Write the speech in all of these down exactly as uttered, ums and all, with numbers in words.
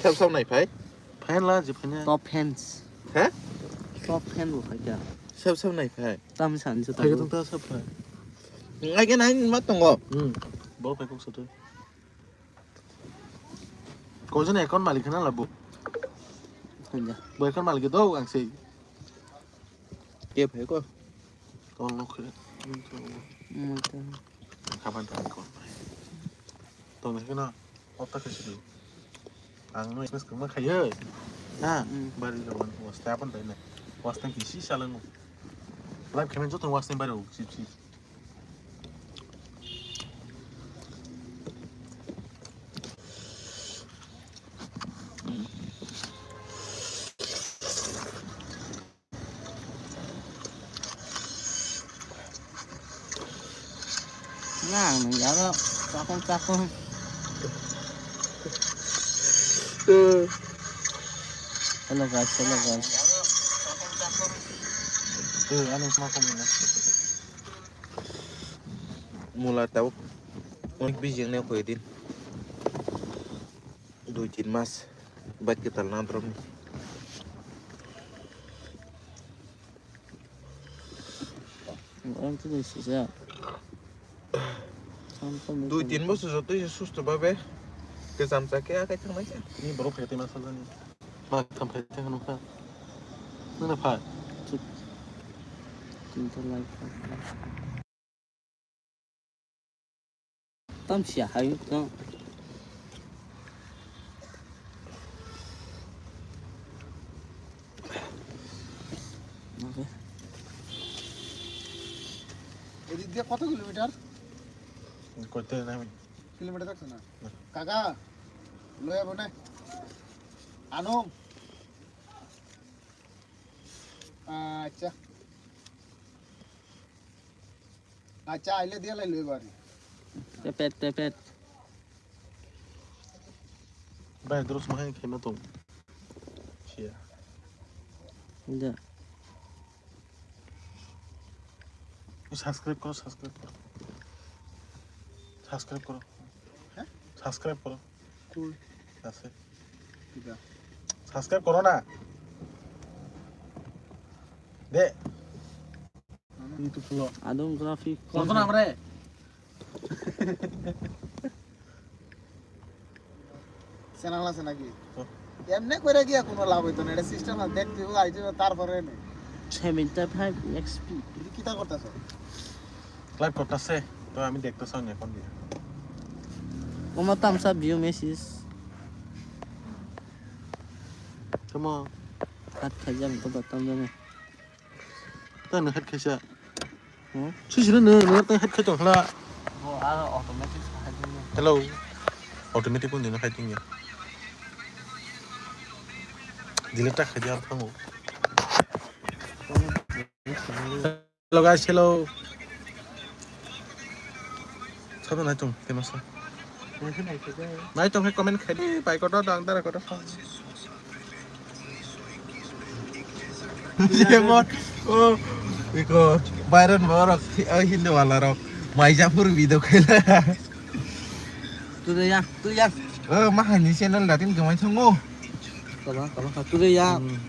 Sab sab nai phai. Fan la je fan. Top fans. He? Top fan bo khai kya? Sab sab nai phai. Tam san je. Phai tong ta sab phai. Ngai ke nai ma tongo. Hmm. Bo phai kok soto. Ko jana account malik na labu. Khanja. Bo account malik do ang sei. Ke phai ko. Tol no khe. Hmm, to. Kapan tang ko. Tong na khe na. Otta khe sidi. Ang no S M S kwma khayo. Ha, hmm. Bari lo wan was ta pan dai na. Was tang kisi salang. Live khamen joto was tang bari o sip sip. Nang nang ya lo, cakung cakung. Hello guys, hello guys. Eh, ano sma kami na. Mula tau. Onek bijing ne koi din. Dui tin mas. Bat kita na drum. Orang tu ni sisa. Dui tin bosor joto se susto babe. Kejam cha khe akai thang nai khe. Ni borok khe te ma sajani. Ma tham khe te nang kha. Nang na pha. Chut. Tin ta lai kha. Tam sia hai no. এদিক দিয়ে কত কিলোমিটার? কইতে নাই আমি। কিলোমিটার দেখছো না? না। কাকা, লয়ে বনে। আনো। আচ্ছা। Acha, aile dia lai lui bari. Pepet, pepet. Bai, terus makan kena tuh. Sia. Udah. Subscribe koro, subscribe koro. Subscribe koro. Hah? Subscribe koro. Koi? Ase. Kida? Subscribe koro na. De. Adung graphic. Kono na amre. Channel আছে নাকি? হুম। এমনি করে গিয়া কোনো লাভ হইতো না, এটা system আছে, দেখতে হবে, আইতে হবে, তারপরে নে। Seventy five X P. এটা কিতা করতেছ? Live করতেছে, তো আমি দেখতে চাই না এখন দিয়ে। Omo tamsa view message. Tamo. Hat khaijak to batam jani. Tano hat khaisa. Hmm? Sisino no, no, tano hat khai tongkha. Bo aro automatic khai tongya. Hello. Automatic kun dino khai tongya. Delete ta khai dia thango. Hello guys, hello. Sabo nai tong, tema sa. Nai tong hai comment khai di, pai kotor dang dara kotor. Jemon, oh, iko, Byron borok, oh, Hindu wala rok, Maijapur video khaila. Tu de ya, tu ya. Oh, mahani channel datin gomai thango. Kaba, kaba, tu de ya. Hmm.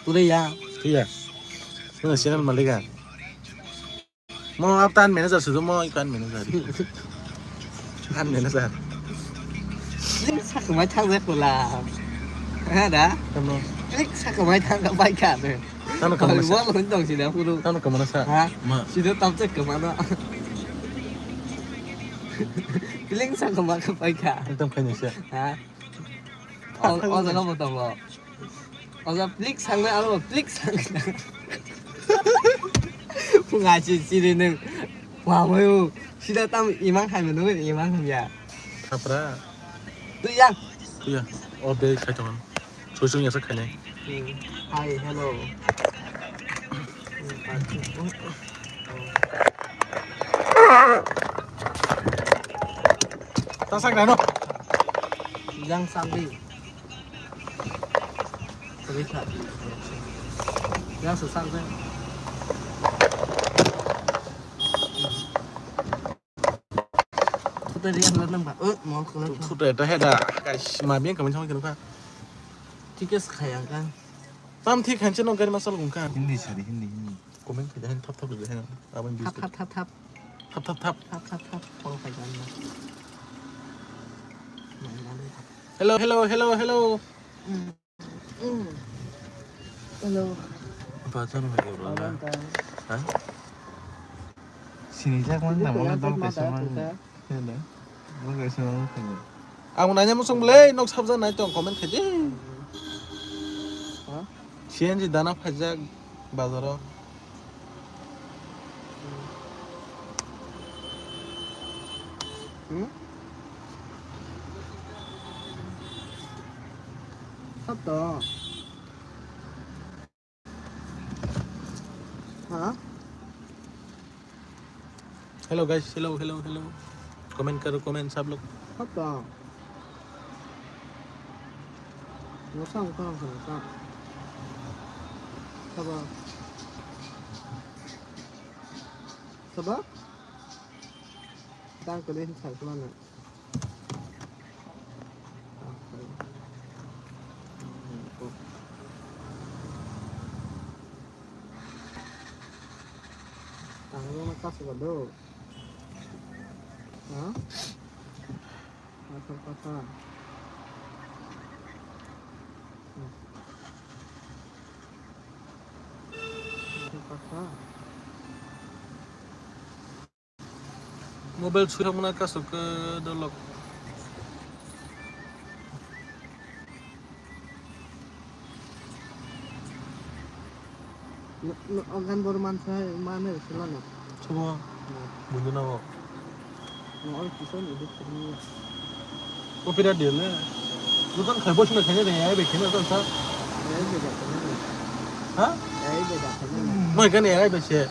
Tuliya. Tuya. Nuna channel malika. Mo ab tan manager sudu mo ikan manager. Tan manager. Link sakumai thang je pula. Ha da? Tamo. Link sakumai thang ka bai ka de. Tano kamana sa? Wall hun dong sida puru. Tano kamana sa? Ha? Ma. Sida tam che kamana. Link sakumai ka bai ka. Ekdom khaini sa. Ha? O, o jaga bo tongo. O jaga plik sangnai, aro bo plik sangnai. Phunga si, siri nwng. Wa, wa, o. Sida tam imang hai mano, imang hai ya. Khapra. Tu yang. Tu yang. O be khai tongo. Soi sung yasa khainai. Hmm. Hi, hello. Ta sak rano. Yang sambil. Terlihat. Yang sesak deh. Riya na nang ba. Eh, mol ko. Photo eta heda. Guys, ma bien kaman chong kha. Tickets khayang kan. Tam thik khanse no gari masal gungkha. Hindi sari, Hindi, Hindi. Comment khai jahan thap thap jahan. Abang bis. Thap thap thap thap. Thap thap thap. Thap thap thap. Call khai jahan. Hello, hello, hello, hello. Mm. Mm. Hello. Apa tu nama dia? Orang kan. Ha? Sini jak mana? Mana dong pesan mana? Ang nanya musung belai nok sabja nai tong comment khai di. Ha? C N G dana phaijak bazaro. Hmm? Sab to. Ha? Hello guys, hello, hello, hello. Comment karo, comment sab log. Apa? Ngosang kang kang kang. Saba. Saba? Tang kene hin sai kemana? Tangwi ma kasu ba do. Ha? Asal kata. Asal kata. Mobile swi rok mwnai kasu khe dolok. No, no, o gan bor man sai, man ne sila no. Sobo? No. Bujo na bo. No, oi kisa ni duk ni. O pira de le. Bukan khai bos na khai ne ai be khai na sa. Ai be da khai ne. Ha? Ai be da khai ne. Mai kan ai be se.